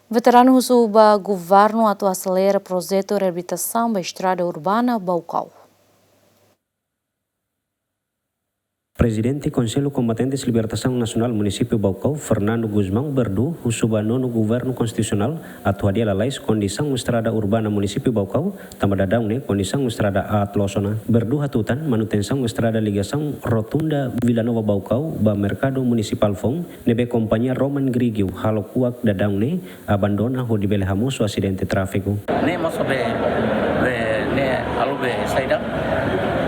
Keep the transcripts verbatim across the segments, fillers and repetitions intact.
Veteranu husu ba governu atu aselera projetu reabilitasaun ba estrada urbana Baucau. Prezidente Konsellu Kombatentes Libertasaun Nasionál Munisípiu Baucau, Fernando Gusmão Berdu, husu ba nonu Governu Konstitusionál atu hadi'a lalais kondisaun estrada urbana Munisípiu Baucau, tanba daudaun ne'e kondisaun estrada aat loos ona. Berdu hatutan manutensaun estrada ligasaun rotunda Vila Nova Baucau ba merkadu munisipál foun, ne'ebé kompañia Roman Grigio halo kuak daudaun ne'e abandona hodi bele hamosu asidente tráfiku. Ne'e mós be, be, ne'e halo be saida,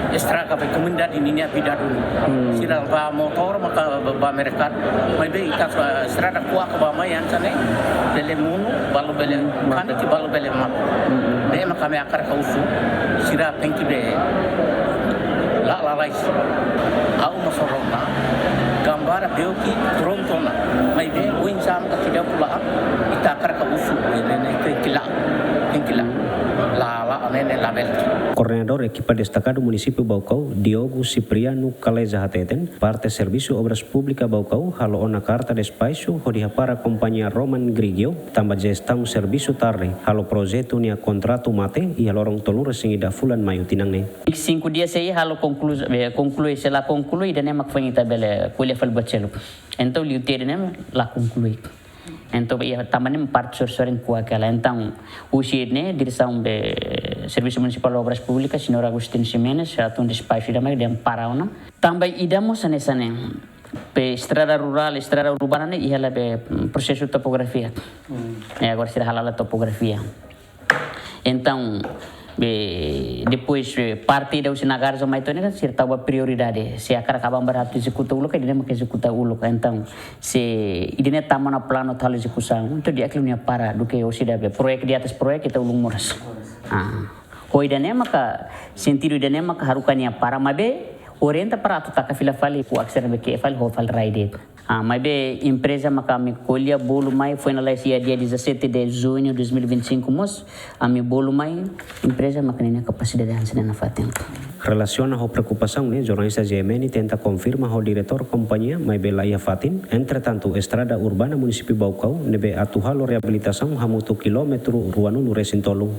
estraga be komunidade ninia vida duni. Hmm. Sira ba motór maka ba, ba merkadu. Maibé ita só estrada kuak ba mai hanesan ne'e, bele monu, balu bele, hmm, kani ke balu bele mate. Hmm. Ne'e maka ami hakarak husu, sira tenke be la'o lalais. Ha'u mós rona, gambara beu ke prontu ona. Maibé, oinsá maka tidak pula, ita hakarak husu, ne'e, ne'e, ke kila, ke kila. La, la, ne'e, ne'e, labele. Koordenadór Ekipa Destakadu Munisípiu Baucau, Diogo Cipriano Caleja hateten, parte Servisu Obras Públikas Baucau halo ona karta despaxu hodi hapara kompañia Roman Grigio, tanba jestaun servisu tarde, halo projetu nia kontratu mate iha loron tolunulu resin ida fulan Maiu tinan ne'e. Cinco dias sei halo konklui, eh, konklui, se la konklui, ida-ne'e mak foin ita bele ko'alia fali buat seluk. Entaun liu tiha ida-ne'e la konklui. Entaun, iha tanba ne'e parte sorin-sorin kuak hela. Entaun, husi ne'e, diresaun be Servisu Munisipál Obras Públikas, señór Agustin Ximenes, hatun despaxu ida mai dehan para ona. Tanba ida mós hanesan ne'e, be estrada rurál, estrada urbana ne'e, iha la be, mm, prosesu topografia. Hmm. E agora sira hala'o topografia. Entaun, be, depois, be, parte ida husi Nagarza mai to'o ne'e, sira tau ba prioridade. Se hakarak aban-bainrua atu ezekuta uluk, ida-ne'e mak ezekuta uluk. Entaun, se ida-ne'e tama ona planu atu halo ezekusaun, entaun di'ak liu nia para, duké orsida be proyek di atas proyek ita ulun moras. Ah. Ho ida-ne'e maka, sentidu ida-ne'e maka haruka nia para, maibé orienta para atu taka fila fali, kuak sira-ne'ebé ke'e fali, ho fali rai de'it. Ah, maibé empreza maka ami ko'alia bolu mai, foin lalais iha dia dezassete de junho de dois mil e vinte e cinco mós, ami bolu mai, empreza maka ninia kapasidade hanesan ne'e nafatin. Relasiona ho preokupasaun ne'e, jornalista G M N tenta konfirma ho diretór kompañia, maibé la iha fatin. Entretantu, estrada urbana Munisípiu Baucau, ne'ebé atu halo reabilitasaun hamutuk kilómetru ruanulu resin tolu.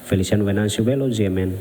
Feliciano Venâncio Belo, G M N.